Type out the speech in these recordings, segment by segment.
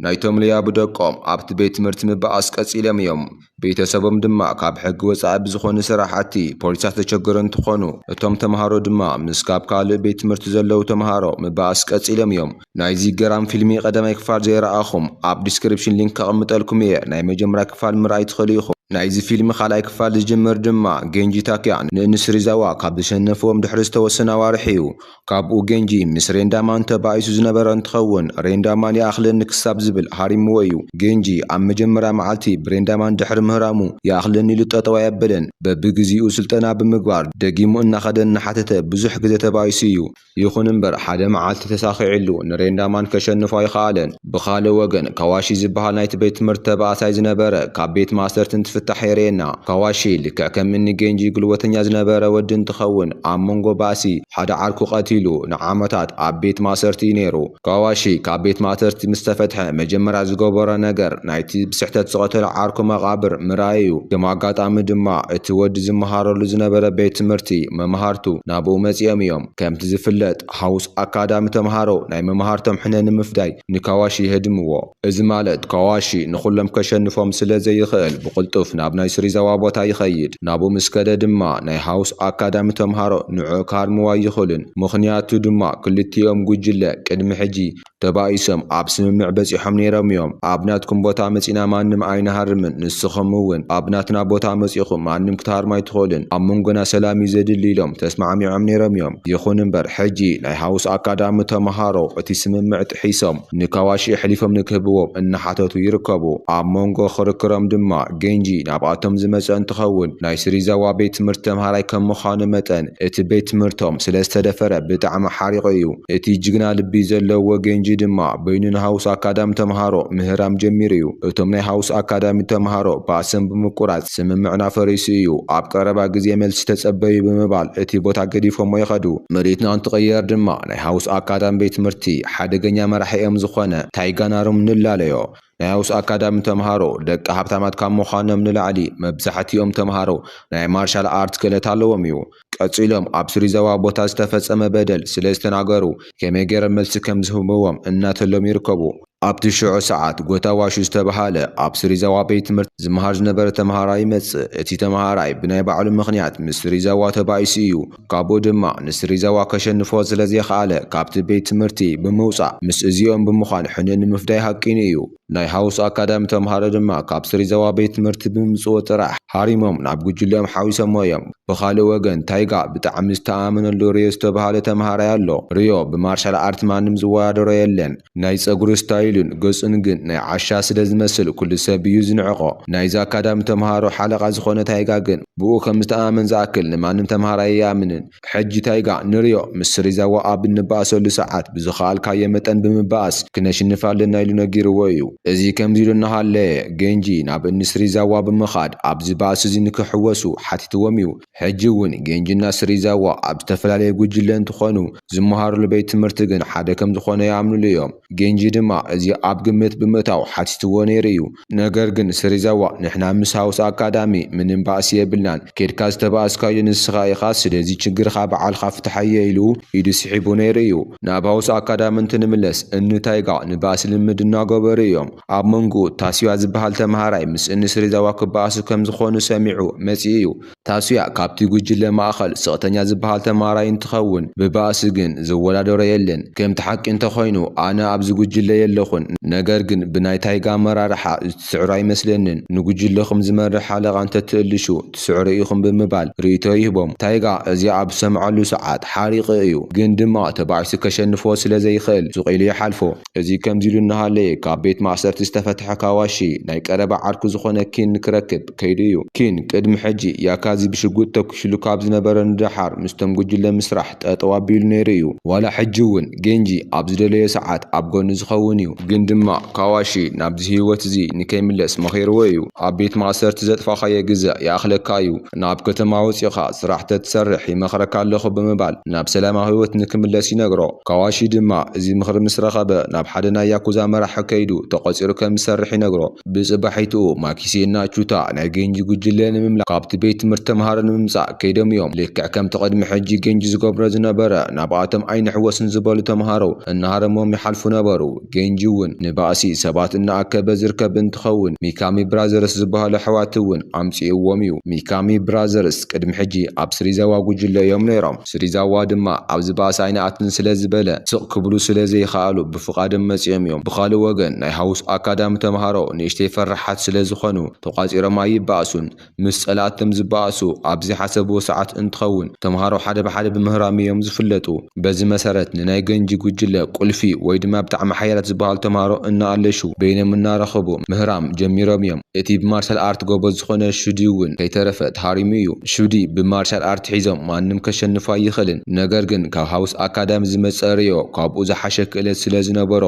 ናይቶም ለያቡ ደቆም ኣብቲ ቤት ትምህርቲ ምብኣስ ቀጺሎም እዮም። ቤተሰቦም ድማ ካብ ሕጊ ወጻኢ ብዝኾኑ ስራሓቲ ፖሊሳት ዘቸገሩ እንትኾኑ፣ እቶም ተምሃሮ ድማ ምስ ካብ ካልእ ቤት ትምህርቲ ዘለዉ ተምሃሮ ምብኣስ ቀጺሎም እዮም። ናይዚ ገራም ፊልሚ ቀዳማይ ክፋል ዘይረኣኹም ኣብ ዲስክሪፕሽን ሊንክ ከቐምጠልኩም እየ። ናይ መጀመርያ ክፋል ምርኣይ ትኽእሉ ኢኹም። ናይዚ ፊልሚ ካልኣይ ክፋል ዝጅምር ድማ ጌንጂ ታክያ ንእንስሪዛዋ ካብ ዘሸነፍዎም ድሕሪ ዝተወሰነ ኣዋርሕ እዩ። ካብኡ ጌንጂ ምስ ሬንዳማን ተባኢሱ ዝነበረ እንትኸውን፣ ሬንዳማን ይኣኽለኒ ክሳብ ዝብል ሃሪምዎ እዩ። ጌንጂ ኣብ መጀመርያ መዓልቲ ብሬንዳማን ድሕሪ ምህራሙ ይኣኽለኒ ኢሉ ጠጠው ኣየበለን። በብግዚኡ ስልጠና ብምግባር ደጊሙ እናኸደ እናሓተተ ብዙሕ ግዜ ተባኢሱ እዩ። ይኹን እምበር ሓደ መዓልቲ ተሳኺዕሉ ንሬንዳማን ከሸንፎ ኣይኸኣለን። ብኻልእ ወገን ካዋሺ ዝበሃል ናይቲ ቤት ትምህርቲ ተባእሳይ ዝነበረ ካብ ቤት ማእሰርቲ እንትፍታሕ የርእየና። ካዋሺ ልክዕ ከም እኒ ጌንጂ ጉልበተኛ ዝነበረ ወዲ እንትኸውን ኣብ መንጎ ባእሲ ሓደ ዓርኩ ቀቲሉ ንዓመታት ኣብ ቤት ማእሰርቲ እዩ ነይሩ። ካዋሺ ካብ ቤት ማእሰርቲ ምስ ተፈትሐ መጀመርያ ዝገበሮ ነገር ናይቲ ብስሕተት ዝቐተሎ ዓርኩ መቓብር ምርኣይ እዩ። ከም ኣጋጣሚ ድማ እቲ ወዲ ዝመሃረሉ ዝነበረ ቤት ትምህርቲ መምሃርቱ ናብኡ መጺኦም እዮም። ከምቲ ዝፍለጥ ሃውስ ኣካዳሚ ተምሃሮ ናይ መምሃርቶም ሕነ ንምፍዳይ ንካዋሺ ይህድምዎ። እዚ ማለት ካዋሺ ንኹሎም ከሸንፎም ስለ ዘይኽእል ብቕልጡፍ ናብ ናይ ስሪዛዋ ቦታ ይኸይድ። ናብኡ ምስ ከደ ድማ ናይ ሃውስ ኣካዳሚ ተምሃሮ ንዕኡ ክሃርምዎ ኣይኽእሉን። ምኽንያቱ ድማ ክልቲኦም ጉጅለ ቅድሚ ሕጂ ተባኢሶም ኣብ ስምምዕ በጺሖም ነይሮም እዮም። ኣብ ናትኩም ቦታ መጺና ማንም ኣይንሃርምን፣ ንስኹም እውን ኣብ ናትና ቦታ መጺኹም ማንም ክትሃርሙ ኣይትኽእሉን፣ ኣብ መንጎና ሰላም እዩ ዘድሊ ኢሎም ተስማዕሚዖም ነይሮም እዮም። ይኹን እምበር ሕጂ ናይ ሃውስ ኣካዳሚ ተምሃሮ እቲ ስምምዕ ጥሒሶም ንካዋሺ ኣሕሊፎም ንክህብዎም እናሓተቱ ይርከቡ። ኣብ መንጎ ክርክሮም ድማ ጌንጂ ናብኣቶም ዝመጸ እንትኸውን፣ ናይ ስሪዛዋ ቤት ትምህርቲ ተምሃራይ ከም ምዃኑ መጠን እቲ ቤት ትምህርቶም ስለ ዝተደፈረ ብጣዕሚ ሓሪቑ እዩ። እቲ ጅግና ልቢ ዘለዎ ጌንጂ ድማ በይኑ ንሃውስ ኣካዳሚ ተምሃሮ ምህራም ጀሚሩ እዩ። እቶም ናይ ሃውስ ኣካዳሚ ተምሃሮ ባእሶም ብምቁራጽ ስምምዕና ፈሪሱ እዩ፣ ኣብ ቀረባ ግዜ መልሲ ተጸበዩ ብምባል እቲ ቦታ ገዲፎሞ ይኸዱ። መሬትና እንትቕየር ድማ ናይ ሃውስ ኣካዳሚ ቤት ትምህርቲ ሓደገኛ መራሒኦም ዝኾነ ታይጋ ናሩም ንላለዮ። ናይ ሃውስ ኣካዳሚ ተምሃሮ ደቂ ሃብታማት ካብ ምዃኖም ንላዕሊ መብዛሕትኦም ተምሃሮ ናይ ማርሻል ኣርት ክእለት ኣለዎም እዩ። ቀጺሎም ኣብ ስሪዛዋ ቦታ ዝተፈጸመ በደል ስለ ዝተናገሩ ከመይ ገይሮም መልሲ ከም ዝህብዎም እናተሎም ይርከቡ። ኣብቲ ሽዑ ሰዓት ጎታዋሹ ዝተባሃለ ኣብ ስሪዛዋ ቤት ትምህርቲ ዝመሃር ዝነበረ ተምሃራይ ይመጽእ። እቲ ተምሃራይ ብናይ ባዕሉ ምኽንያት ምስ ስሪዛዋ ተባኢሱ እዩ። ካብኡ ድማ ንስሪዛዋ ከሸንፎ ስለ ዘይኸኣለ ካብቲ ቤት ትምህርቲ ብምውጻእ ምስ እዚኦም ብምዃን ሕነ ንምፍዳይ ሃቂኑ እዩ። ናይ ሃውስ ኣካዳሚ ተምሃሮ ድማ ካብ ስሪዛዋ ቤት ትምህርቲ ብምምጽዎ ጥራሕ ሃሪሞም ናብ ጉጅለኦም ሓዊሶሞ እዮም። ብኻልእ ወገን ታይጋ ብጣዕሚ ዝተኣመነሉ ሪዮ ዝተባሃለ ተምሃራይ ኣሎ። ሪዮ ብማርሻል ኣርት ማንም ዝወዳደሮ የለን። ናይ ጸጉሪ ስታይሉን ገጹን ግን ናይ ዓሻ ስለ ዝመስል ኩሉ ሰብ እዩ ዝንዕቆ። ናይዚ ኣካዳሚ ተምሃሮ ሓለቓ ዝኾነ ታይጋ ግን ብኡ ከም ዝተኣመን ዝኣክል ንማንም ተምሃራይ ኣይኣምንን። ሕጂ ታይጋ ንሪዮ ምስ ስሪዛዋ ኣብ እንበኣሰሉ ሰዓት ብዝኸኣልካዮ መጠን ብምበኣስ ክነሽንፍ ኣለና ኢሉ ነጊርዎ እዩ። እዚ ከምዚ ኢሉ እናሃለየ ጌንጂ ናብ እኒ ስሪዛዋ ብምኻድ ኣብዚ ባእሲ እዚ ንክሕወሱ ሓቲትዎም እዩ። ሕጂ እውን ጌንጂና ስሪዛዋ ኣብ ዝተፈላለየ ጉጅለ እንትኾኑ ዝመሃሩሉ ቤት ትምህርቲ ግን ሓደ ከም ዝኾነ ይኣምኑሉ እዮም። ጌንጂ ድማ እዚ ኣብ ግምት ብምእታው ሓቲትዎ ነይሩ እዩ። ነገር ግን ስሪዛዋ ንሕና ምስ ሃውስ ኣካዳሚ ምንም ባእሲ የብልናን፣ ኬድካ ዝተባእስካዮ ንስኻ ኢኻ፣ ስለዚ ችግርኻ በዓልኻ ፍትሓዮ ኢሉ ኢዱ ስሒቡ ነይሩ እዩ። ናብ ሃውስ ኣካዳሚ እንትንምለስ እኒ ታይጋ ንባእሲ ልምድ እናገበሩ እዮም። ኣብ መንጎ ታስያ ዝበሃል ተምሃራይ ምስ እኒ ስሪዛዋ ክበኣሱ ከም ዝኾኑ ሰሚዑ መጺኡ እዩ። ታስያ ካብቲ ጉጅለ ማእኸል ስቕተኛ ዝበሃል ተምሃራይ እንትኸውን ብባእሲ ግን ዝወዳደሮ የለን። ከምቲ ሓቂ እንተኾይኑ ኣነ ኣብዚ ጉጅለ የለኹን፣ ነገር ግን ብናይ ታይጋ ኣመራርሓ ዝትስዕሩ ኣይመስለንን። ንጉጅለኹም ዝመርሕ ሓለቓ እንተትእልሹ ትስዕሩ ኢኹም ብምባል ርእይቶ ይህቦም። ታይጋ እዚ ኣብ ዝሰምዐሉ ሰዓት ሓሪቑ እዩ፣ ግን ድማ ተባኢሱ ከሸንፎ ስለ ዘይኽእል ሱቕ ኢሉ ይሓልፎ። እዚ ከምዚ ኢሉ እናሃለየ ካብ ቤት ማእሰርቲ ዝተፈትሐ ካዋሺ ናይ ቀረባ ዓርኩ ዝኾነ ኪን ክረክብ ከይዱ እዩ። ኪን ቅድሚ ሕጂ ያካዚ ብሽጉጥ ተኩሽሉ ካብ ዝነበረ ንደሓር ምስቶም ጉጅለ ምስራሕ ጠጠው ኣቢሉ ነይሩ እዩ። ዋላ ሕጂ እውን ጌንጂ ኣብ ዝደለዮ ሰዓት ኣብ ጎኑ ዝኸውን እዩ። ግን ድማ ካዋሺ ናብዚ ህይወት እዚ ንከይምለስ መኺርዎ እዩ። ኣብ ቤት ማእሰርቲ ዘጥፋኻዮ ግዘ ይኣኽለካ እዩ። ናብ ከተማ ወፂኻ ስራሕ ተትሰርሕ ይመኽረካ ኣለኹ ብምባል ናብ ሰላማዊ ህይወት ንክምለስ ይነግሮ። ካዋሺ ድማ እዚ ምኽሪ ምስ ረኸበ ናብ ሓደ ናይ ያኩዛ መራሒ ከይዱ ተቆ ቆጺሩ ከም ዝሰርሕ ይነግሮ። ብጽባሒትኡ ማኪሴና ቹታ ናይ ገንጂ ጉጅለ ንምምላእ ካብቲ ቤት ትምህርቲ ተምሃሮ ንምምጻእ ከይዶም እዮም። ልክዕ ከምቲ ቅድሚ ሕጂ ገንጂ ዝገብሮ ዝነበረ፣ ናብኣቶም ኣይንሕወስን ዝበሉ ተምሃሮ እናሃረሞም ይሓልፉ ነበሩ። ገንጂ እውን ንባእሲ ሰባት እናኣከበ ዝርከብ እንትኸውን፣ ሚካሚ ብራዘርስ ዝበሃሉ ኣሕዋት እውን ኣምጺእዎም እዩ። ሚካሚ ብራዘርስ ቅድሚ ሕጂ ኣብ ስሪዛዋ ጉጅለ እዮም ነይሮም። ስሪዛዋ ድማ ኣብዚ ባእሲ ኣይንኣትን ስለ ዝበለ፣ ስቕ ክብሉ ስለ ዘይኸኣሉ ብፍቓዶም መጺኦም እዮም። ብኻልእ ወገን ናይ ሃውስ ኣካዳሚ ተምሃሮ ንእሽተይ ፈራሓት ስለ ዝኾኑ ተቋጺሮም ኣይበኣሱን። ምስ ጸላእቶም ዝበኣሱ ኣብ ዘይሓሰብዎ ሰዓት እንትኸውን፣ ተምሃሮ ሓደ ብሓደ ብምህራም እዮም ዝፍለጡ። በዚ መሰረት ንናይ ገንጂ ጉጅለ ቁልፊ ወይ ድማ ብጣዕሚ ሓያላት ዝበሃሉ ተምሃሮ እናኣለሹ በይኖም እናረኸቡ ምህራም ጀሚሮም እዮም። እቲ ብማርሻል ኣርት ጎበዝ ዝኾነ ሹዲ እውን ከይተረፈ ተሃሪሙ እዩ። ሹዲ ብማርሻል ኣርት ሒዞም ማንም ከሸንፎ ኣይኽእልን። ነገር ግን ካብ ሃውስ ኣካዳሚ ዝመጸ ርዮ ካብኡ ዝሓሸ ክእለት ስለ ዝነበሮ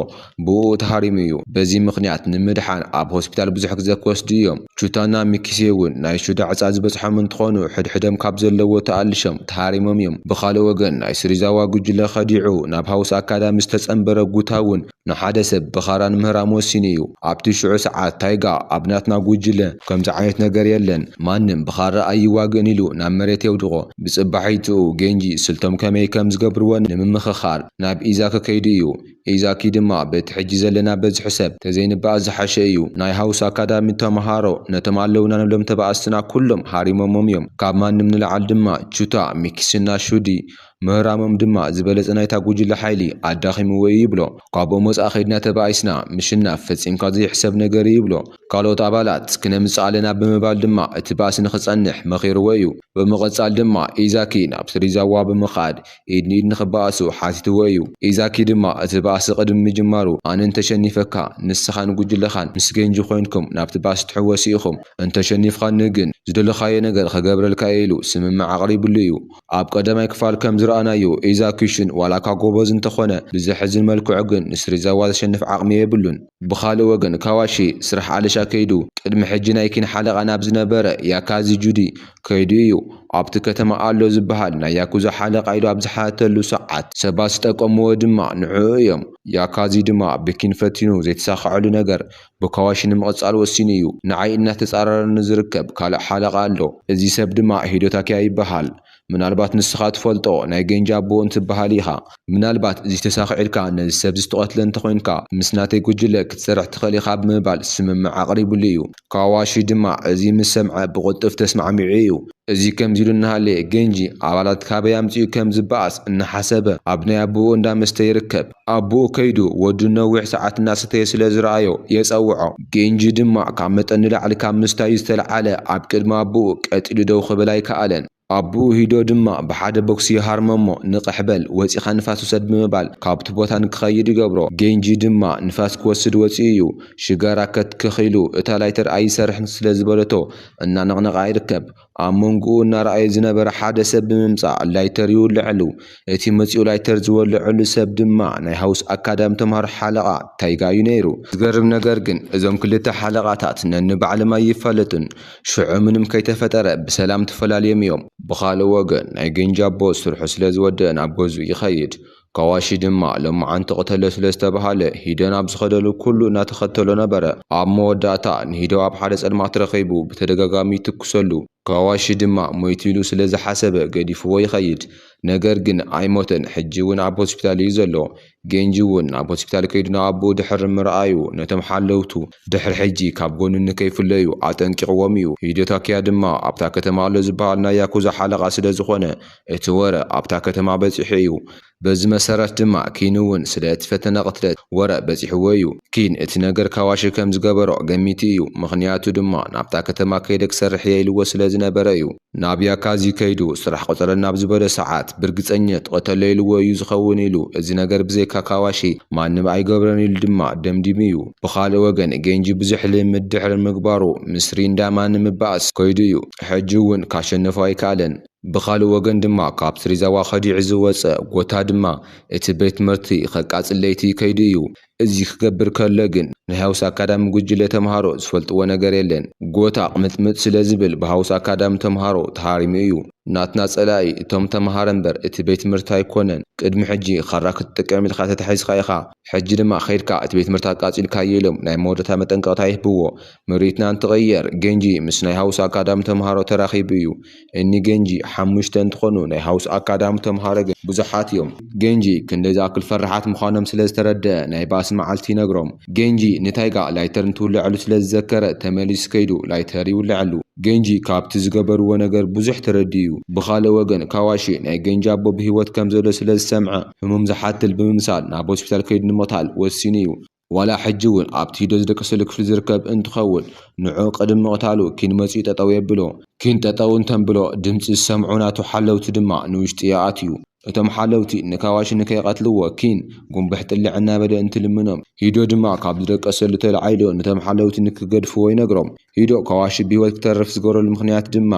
ብኡ ተሃሪሙ እዩ። በዚ ምኽንያት ንምድሓን ኣብ ሆስፒታል ብዙሕ ግዜ ክወስዱ እዮም። ቹታና ሚኪሴ እውን ናይ ሹዲ ዕጻ ዝበጽሖም እንትኾኑ፣ ሕድሕዶም ካብ ዘለዎ ተኣልሾም ተሃሪሞም እዮም። ብኻልእ ወገን ናይ ስሪዛዋ ጉጅለ ከዲዑ ናብ ሃውስ ኣካዳሚ ዝተጸንበረ ጉታ እውን ንሓደ ሰብ ብኻራ ንምህራም ወሲኑ እዩ። ኣብቲ ሽዑ ሰዓት ታይጋ ኣብ ናትና ጉጅለ ከምዚ ዓይነት ነገር የለን፣ ማንም ብኻራ ኣይዋግእን ኢሉ ናብ መሬት የውድቖ። ብጽባሒትኡ ገንጂ ስልቶም ከመይ ከም ዝገብርዎ ንምምኽኻር ናብ ኢዛኪ ከይዱ እዩ። ኢዛኪ ድማ በቲ ሕጂ ዘለና በዝሒ ሰብ ተዘይንበኣስ ዝሓሸ እዩ። ናይ ሃውስ ኣካዳሚ ተምሃሮ ነቶም ኣለውና ንብሎም ተባኣስትና ኩሎም ሃሪሞሞም እዮም። ካብ ማንም ንላዕሊ ድማ ቹታ፣ ሚኪስና ሹዲ ምህራሞም ድማ ዝበለጸ ናይታ ጉጅለ ሓይሊ ኣዳኺምዎ እዩ ይብሎ። ካብኦም ወጻኢ ከይድና ተባኢስና ምሽናፍ ፈጺምካ ዘይሕሰብ ነገር እዩ ይብሎ። ካልኦት ኣባላት ክነምጽእ ኣለና ብምባል ድማ እቲ ባእሲ ንኽጸንሕ መኺርዎ እዩ። ብምቕጻል ድማ ኢዛኪ ናብ ስሪዛዋ ብምኻድ ኢድ ንኢድ ንኽበኣሱ ሓቲትዎ እዩ። ኢዛኪ ድማ እቲ ባእሲ ቅድሚ ምጅማሩ ኣነ እንተሸኒፈካ ንስኻን ጉጅለኻን ምስ ገንጂ ኮይንኩም ናብቲ ባእሲ ትሕወሱ ኢኹም፣ እንተሸኒፍካኒ ግን ዝደለኻዮ ነገር ክገብረልካ እየ ኢሉ ስምምዕ ኣቕሪብሉ እዩ። ኣብ ቀዳማይ ክፋል ከም ዝረኣናዮ ኢዛኪ ሽን ዋላካ ጎበዝ እንተኾነ ብዘሕዝን መልክዑ ግን ንስሪዛዋ ዘሸንፍ ዓቕሚ የብሉን። ብኻልእ ወገን ካዋሺ ስራሕ ኣለሻ ከይዱ ቅድሚ ሕጂ ናይ ኪን ሓለቓ ናብ ዝነበረ ያካዚ ጁዲ ከይዱ እዩ። ኣብቲ ከተማ ኣሎ ዝበሃል ናይ ያኩዛ ሓለቓ ኢሉ ኣብ ዝሓተሉ ሰዓት ሰባት ዝጠቀምዎ ድማ ንዕኡ እዮም። ያካዚ ድማ ብኪን ፈቲኑ ዘይተሳኽዐሉ ነገር ብካዋሺ ንምቕጻል ወሲኑ እዩ። ንዓይ እናተጻረረኒ ዝርከብ ካልእ ሓለቓ ኣሎ። እዚ ሰብ ድማ ሂዶታኪያ ይበሃል። ምናልባት ንስኻ ትፈልጦ ናይ ገንጂ ኣቦኡ እንትበሃል ኢኻ። ምናልባት እዚ ተሳኺዑልካ ነዚ ሰብ እዚ ትቐትሎ እንተኾይንካ ምስ ናተይ ጉጅለ ክትሰርሕ ትኽእል ኢኻ ብምባል ስምምዕ ኣቕሪብሉ እዩ። ካዋሺ ድማ እዚ ምስ ሰምዐ ብቕልጡፍ ተስማዕሚዑ እዩ። እዚ ከምዚ ኢሉ እናሃለየ ገንጂ ኣባላት ካበይ ኣምጺኡ ከም ዝበኣስ እናሓሰበ ኣብ ናይ ኣቦኡ እንዳ መስተ ይርከብ። ኣቦኡ ከይዱ ወዱ ነዊሕ ሰዓት እናሰተየ ስለ ዝረኣዮ የጸውዖ። ገንጂ ድማ ካብ መጠን ንላዕሊ ካብ ምስታዩ ዝተለዓለ ኣብ ቅድሚ ኣቦኡ ቀጢሉ ደው ክብል ኣይከኣለን። ኣቦኡ ሂዶ ድማ ብሓደ ቦክሲ ይሃርሞ እሞ ንቕሕ በል ወጺኻ ንፋስ ውሰድ ብምባል ካብቲ ቦታ ንክኸይድ ይገብሮ። ገንጂ ድማ ንፋስ ክወስድ ወጺኡ እዩ። ሽጋራ ከትክኽ ኢሉ እታ ላይተር ኣይሰርሕን ስለ ዝበለቶ እናነቕነቓ ይርከብ። ኣብ መንጎኡ እናረኣየ ዝነበረ ሓደ ሰብ ብምምጻእ ላይተር ይውልዐሉ። እቲ መጺኡ ላይተር ዝወልዐሉ ሰብ ድማ ናይ ሃውስ ኣካዳሚ ተምሃሮ ሓለቓ ታይጋ እዩ ነይሩ። ዝገርም ነገር ግን እዞም ክልተ ሓለቓታት ነንባዕሎም ኣይፋለጡን። ሽዑ ምንም ከይተፈጠረ ብሰላም ተፈላልዮም እዮም። ብኻልእ ወገን ናይ ገንጂ ኣቦ ስርሑ ስለ ዝወደአ ናብ ገዝኡ ይኸይድ። ካዋሺ ድማ ሎማዓንቲ ቅተሎ ስለ ዝተባሃለ ሂዶ ናብ ዝኸደሉ ኩሉ እናተኸተሎ ነበረ። ኣብ መወዳእታ ንሂዶ ኣብ ሓደ ጸልማት ረኺቡ ብተደጋጋሚ ይትኩሰሉ። ካዋሺ ድማ ሞይቱ ኢሉ ስለ ዝሓሰበ ገዲፍዎ ይኸይድ። ነገር ግን ኣይሞተን፣ ሕጂ እውን ኣብ ሆስፒታል እዩ ዘሎ። ገንጂ እውን ናብ ሆስፒታል ከይዱ ንኣቦኡ ድሕሪ ምርኣዩ ነቶም ሓለውቱ ድሕሪ ሕጂ ካብ ጎኑ ንከይፍለዩ ኣጠንቂቕዎም እዩ። ሂዶታኪያ ድማ ኣብታ ከተማ ኣሎ ዝበሃል ናይ ያኩዛ ሓለቓ ስለ ዝኾነ እቲ ወረ ኣብታ ከተማ በጺሑ እዩ። በዚ መሰረት ድማ ኪን እውን ስለ እቲ ፈተነ ቅትለት ወረ በጺሕዎ እዩ። ኪን እቲ ነገር ካዋሺ ከም ዝገበሮ ገሚቱ እዩ። ምኽንያቱ ድማ ናብታ ከተማ ከይደ ክሰርሕ እየ ኢልዎ ስለ ዝነበረ እዩ። ናብ ያካዚ ከይዱ ስራሕ ቅጸረና ኣብ ዝበሎ ሰዓት ብርግጸኝነት ትቐተሎ ኢልዎ እዩ ዝኸውን ኢሉ፣ እዚ ነገር ብዘይካ ካዋሺ ማንም ኣይገብረን ኢሉ ድማ ደምዲሙ እዩ። ብኻልእ ወገን ገንጂ ብዙሕ ልምምድ ድሕሪ ምግባሩ ምስ ሪንዳማ ንምባእስ ከይዱ እዩ። ሕጂ እውን ካሸነፎ ኣይከኣለን። ብኻልእ ወገን ድማ ካብ ስሪዛዋ ከዲዑ ዝወጸ ጎታ ድማ እቲ ቤት ትምህርቲ ከቃጽል ለይቲ ከይዱ እዩ። እዚ ክገብር ከሎ ግን ናይ ሃውስ ኣካዳሚ ጉጅለ ተምሃሮ ዝፈልጥዎ ነገር የለን። ጎታ ቅምጥምጥ ስለ ዝብል ብሃውስ ኣካዳሚ ተምሃሮ ተሃሪሙ እዩ። ናትና ጸላኢ እቶም ተምሃሮ እምበር እቲ ቤት ትምህርቲ ኣይኮነን። ቅድሚ ሕጂ ካራ ክትጥቀም ኢልካ ተታሒዝካ ኢኻ። ሕጂ ድማ ከይድካ እቲ ቤት ትምህርቲ ኣቃጺልካዮ ኢሎም ናይ መወዳእታ መጠንቀቕታ ይህብዎ። ምርኢትና እንትቕየር ጌንጂ ምስ ናይ ሃውስ ኣካዳሚ ተምሃሮ ተራኺቡ እዩ። እኒ ጌንጂ ሓሙሽተ እንትኾኑ ናይ ሃውስ ኣካዳሚ ተምሃሮ ግን ብዙሓት እዮም። ጌንጂ ክንደይ ዝኣክል ፈራሓት ምዃኖም ስለ ዝተረደአ ናይ ባእሲ መዓልቲ ይነግሮም። ጌንጂ ንታይጋ ላይተር እንትውልዐሉ ስለ ዝዘከረ ተመሊሱ ከይዱ ላይተር ይውልዐሉ። ጌንጂ ካብቲ ዝገበርዎ ነገር ብዙሕ ተረዲኡ እዩ። ብኻልእ ወገን ካዋሺ ናይ ጌንጂ ኣቦ ብህይወት ከም ዘሎ ስለ ዝሰምዐ ህሙም ዝሓትል ብምምሳል ናብ ሆስፒታል ከይዱ ንምቕታል ወሲኑ እዩ። ዋላ ሕጂ እውን ኣብቲ ሂዶ ዝደቀሰሉ ክፍሊ ዝርከብ እንትኸውን ንዑ ቅድሚ ምቕታሉ ኪን መፂኡ ጠጠው የብሎ። ኪን ጠጠው እንተንብሎ ድምፂ ዝሰምዑ ናቱ ሓለውቲ ድማ ንውሽጢ ይኣትዩ። እቶም ሓለውቲ ንካዋሺ ንከይቐትልዎ ኪን ጉንብሕ ጥልዕ እናበለ እንትልምኖም ሂዶ ድማ ካብ ዝደቀሰሉ ተላዒሉ ነቶም ሓለውቲ ንክገድፍዎ ይነግሮም። ሂዶ ካዋሺ ብህይወት ክተርፍ ዝገበረሉ ምኽንያት ድማ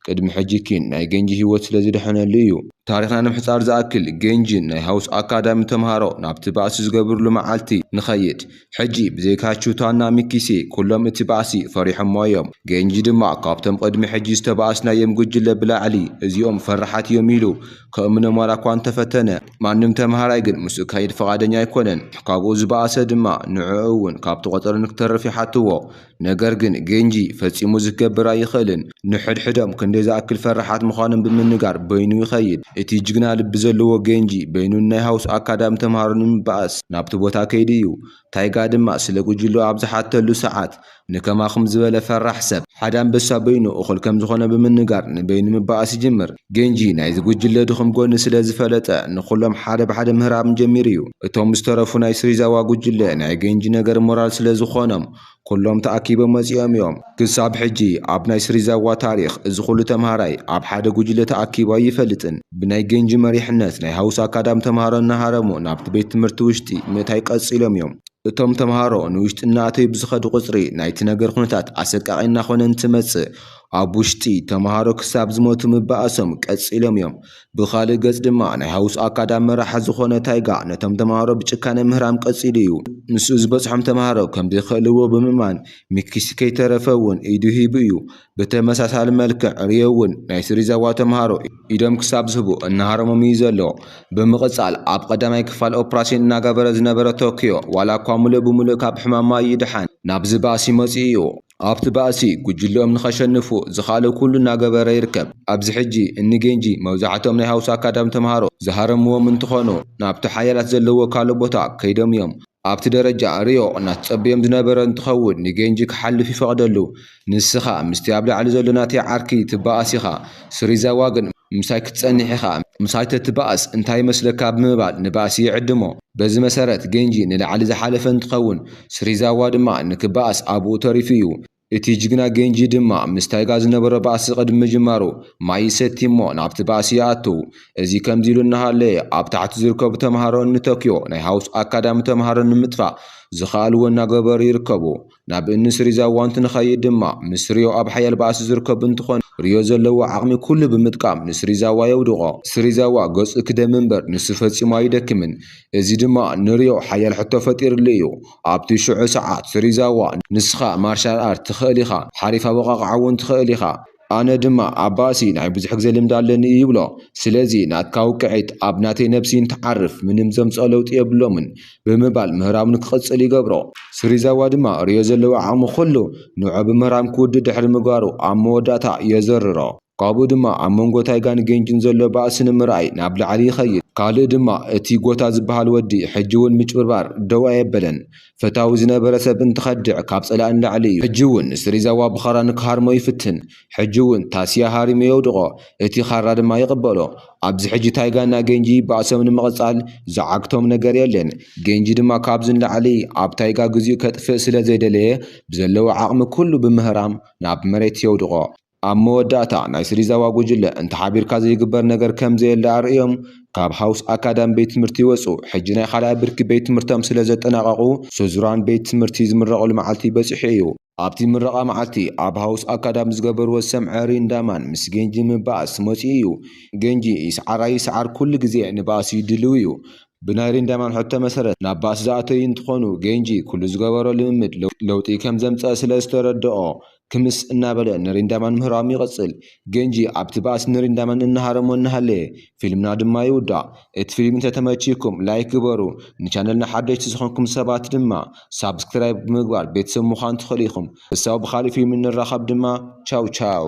ቅድሚ ሕጂ ኪን ናይ ጌንጂ ህይወት ስለ ዝደሐነሉ እዩ። ታሪኽና ንምሕጻር ዝኣክል ጌንጂን ናይ ሃውስ ኣካዳሚ ተምሃሮ ናብቲ ባእሲ ዝገብርሉ መዓልቲ ንኸይድ። ሕጂ ብዘይካ ቹታና ሚኪሴ ኩሎም እቲ ባእሲ ፈሪሖሞ እዮም። ጌንጂ ድማ ካብቶም ቅድሚ ሕጂ ዝተባእስናዮም ጉጅለ ብላዕሊ እዚኦም ፈራሓት እዮም ኢሉ ከእምኖም ዋላ እኳ እንተፈተነ ማንም ተምሃራይ ግን ምስኡ ክኸይድ ፍቓደኛ ኣይኮነን። ካብኡ ዝበኣሰ ድማ ንዕኡ እውን ካብቲ ቆጸራ ንክተርፍ ይሓትዎ። ነገር ግን ጌንጂ ፈጺሙ እዚ ክገብር ኣይኽእልን። ንሕድሕዶም ክንደይ ዝኣክል ፈራሓት ምዃኖም ብምንጋር በይኑ ይኸይድ። እቲ ጅግና ልቢ ዘለዎ ጌንጂ በይኑ ናይ ሃውስ ኣካዳሚ ተምሃሮ ንምብኣስ ናብቲ ቦታ ከይዱ እዩ። ታይጋ ድማ ስለ ጉጅሎ ኣብ ዝሓተሉ ሰዓት ንከማኹም ዝበለ ፈራሕ ሰብ ሓደ ኣንበሳ በይኑ እኹል ከም ዝኾነ ብምንጋር ንበይኑ ምብኣስ ይጅምር። ጌንጂ ናይዚ ጉጅለ ድኹም ጎኒ ስለ ዝፈለጠ ንኹሎም ሓደ ብሓደ ምህራም ጀሚሩ እዩ። እቶም ዝተረፉ ናይ ስሪዛዋ ጉጅለ ናይ ጌንጂ ነገር ሞራል ስለ ዝኾኖም ኩሎም ተኣኪቦም መጺኦም እዮም። ክሳብ ሕጂ ኣብ ናይ ስሪዛዋ ታሪኽ እዚ ኩሉ ተምሃራይ ኣብ ሓደ ጉጅለ ተኣኪቡ ኣይፈልጥን። ብናይ ጌንጂ መሪሕነት ናይ ሃውስ ኣካዳሚ ተምሃሮ እናሃረሙ ናብቲ ቤት ትምህርቲ ውሽጢ ምእታይ ቀጺሎም እዮም። እቶም ተምሃሮ ንውሽጢ እናኣተዩ ብዝኸዱ ቁጽሪ ናይቲ ነገር ኩነታት ኣሰቃቒ እናኾነ እንትመጽእ ኣብ ውሽጢ ተምሃሮ ክሳብ ዝሞቱ ምባእሶም ቀጺሎም እዮም። ብኻልእ ገጽ ድማ ናይ ሃውስ ኣካዳሚ መራሒ ዝኾነ ታይጋ ነቶም ተምሃሮ ብጭካነ ምህራም ቀጺሉ እዩ። ምስኡ ዝበጽሖም ተምሃሮ ከም ዘይክእልዎ ብምእማን ሚኪሲ ከይተረፈ እውን ኢዱ ሂቡ እዩ። ብተመሳሳሊ መልክዕ ሪዮ እውን ናይ ስሪዛዋ ተምሃሮ ኢዶም ክሳብ ዝህቡ እናሃረሞም እዩ ዘሎ። ብምቕጻል ኣብ ቀዳማይ ክፋል ኦፕራሲዮን እናገበረ ዝነበረ ቶኪዮ ዋላ እኳ ሙሉእ ብሙሉእ ካብ ሕማማ ይድሓን ናብዚ ባእሲ መጺኡ እዩ። ኣብቲ ባእሲ ጉጅለኦም ንኸሸንፉ ዝኻለ ኩሉ እናገበረ ይርከብ። ኣብዚ ሕጂ እኒ ጌንጂ መብዛሕትኦም ናይ ሃውስ ኣካዳሚ ተምሃሮ ዝሃረምዎም እንትኾኑ ናብቲ ሓያላት ዘለዎ ካልእ ቦታ ከይዶም እዮም። ኣብቲ ደረጃ ሪዮ እናተጸበዮም ዝነበረ እንትኸውን ንጌንጂ ክሓልፍ ይፈቕደሉ። ንስኻ ምስቲ ኣብ ላዕሊ ዘሎ ናተይ ዓርኪ ትበኣስ ኢኻ። ስሪዛዋ ግን ምሳይ ክትጸንሕ ኢኻ። ምሳይ ተትበኣስ እንታይ ይመስለካ ብምባል ንባእሲ ይዕድሞ። በዚ መሰረት ጌንጂ ንላዕሊ ዝሓለፈ እንትኸውን ስሪዛዋ ድማ ንክበኣስ ኣብኡ ተሪፉ እዩ። እቲ ጅግና ጌንጂ ድማ ምስ ታይጋ ዝነበሮ ባእሲ ቅድሚ ምጅማሩ ማይ ይሰቲ እሞ ናብቲ ባእሲ ይኣቱ። እዚ ከምዚ ኢሉ እናሃለየ ኣብ ታሕቲ ዝርከቡ ተምሃሮ ንቶኪዮ ናይ ሃውስ ኣካዳሚ ተምሃሮ ንምጥፋእ ዝኸኣልዎ እናገበሩ ይርከቡ። ናብ እኒ ስሪዛዋ እንትንኸይድ ድማ ምስ ሪዮ ኣብ ሓያል ባእሲ ዝርከቡ እንትኾኑ ሪዮ ዘለዎ ዓቕሚ ኩሉ ብምጥቃም ንስሪዛዋ የውድቖ። ስሪዛዋ ገጹ ክደሚ እምበር ንሱ ፈጺሙ ኣይደክምን። እዚ ድማ ንሪዮ ሓያል ሕቶ ፈጢርሉ እዩ። ኣብቲ ሽዑ ሰዓት ስሪዛዋ ንስኻ ማርሻል ኣርት ትኽእል ኢኻ፣ ሓሪፍ ኣወቓቕዓ እውን ትኽእል ኢኻ። ኣነ ድማ ኣብ ባእሲ ናይ ብዙሕ ግዜ ልምዲ ኣለኒ ይብሎ። ስለዚ ናትካ ውቅዒት ኣብ ናተይ ነብሲ እንትዓርፍ ምንም ዘምፅኦ ለውጢ የብሎምን ብምባል ምህራሙ ንክቕፅል ይገብሮ። ስሪዛዋ ድማ ሪዮ ዘለዎ ዓቕሚ ኩሉ ንዑ ብምህራም ክውድእ ድሕሪ ምግባሩ ኣብ መወዳእታ የዘርሮ። ካብኡ ድማ ኣብ መንጎ ታይጋን ጌንጅን ዘሎ ባእሲ ንምርኣይ ናብ ላዕሊ ይኸይድ። ካልእ ድማ እቲ ጎታ ዝበሃል ወዲ ሕጂ እውን ምጭብርባር ደው ኣየበለን። ፈታዊ ዝነበረ ሰብ እንትኸድዕ ካብ ጸላኢ ንላዕሊ እዩ። ሕጂ እውን ስሪዛዋ ብኻራ ንክሃርሞ ይፍትን። ሕጂ እውን ታስያ ሃሪሙ የውድቖ። እቲ ኻራ ድማ ይቕበሎ። ኣብዚ ሕጂ ታይጋና ጌንጂ ባእሶም ንምቕጻል ዝዓግቶም ነገር የለን። ጌንጂ ድማ ካብዚ ንላዕሊ ኣብ ታይጋ ግዚኡ ከጥፍእ ስለ ዘይደለየ ብዘለዎ ዓቕሚ ኩሉ ብምህራም ናብ መሬት የውድቖ። ኣብ መወዳእታ ናይ ስሪዛዋ ጉጅለ እንተሓቢርካ ዘይግበር ነገር ከም ዘየለ ኣርእዮም ካብ ሃውስ ኣካዳሚ ቤት ትምህርቲ ይወፁ። ሕጂ ናይ ካልኣይ ብርኪ ቤት ትምህርቶም ስለ ዘጠናቐቑ ሱዙራን ቤት ትምህርቲ ዝምረቑሉ መዓልቲ በፂሑ እዩ። ኣብቲ ምረቓ መዓልቲ ኣብ ሃውስ ኣካዳሚ ዝገበርዎ ዝሰምዐ ሪንዳማን ምስ ጌንጂ ምባእስ መፂኡ እዩ። ጌንጂ ይስዓር ኣይስዓር ኩሉ ግዜ ንባእሲ ድልው እዩ። ብናይ ሪንዳማን ሕቶ መሰረት ናብ ባእሲ ዝኣተዩ እንትኾኑ ጌንጂ ኩሉ ዝገበሮ ልምምድ ለው- ለውጢ ከም ዘምፀአ ስለ ዝተረድኦ ክምስ እናበለ ንሪንዳማን ምህራሙ ይቕጽል። ገንጂ ኣብቲ ባእሲ ንሪንዳማን እናሃረሞ እናሃለየ ፊልምና ድማ ይውዳእ። እቲ ፊልም እንተተመችይኩም ላይክ ግበሩ። ንቻነልና ሓደሽቲ ዝኾንኩም ሰባት ድማ ሳብስክራይብ ብምግባር ቤተሰብ ምዃን ትኽእሉ ኢኹም። ክሳብ ብኻሊእ ፊልም እንራኸብ ድማ ቻው ቻው።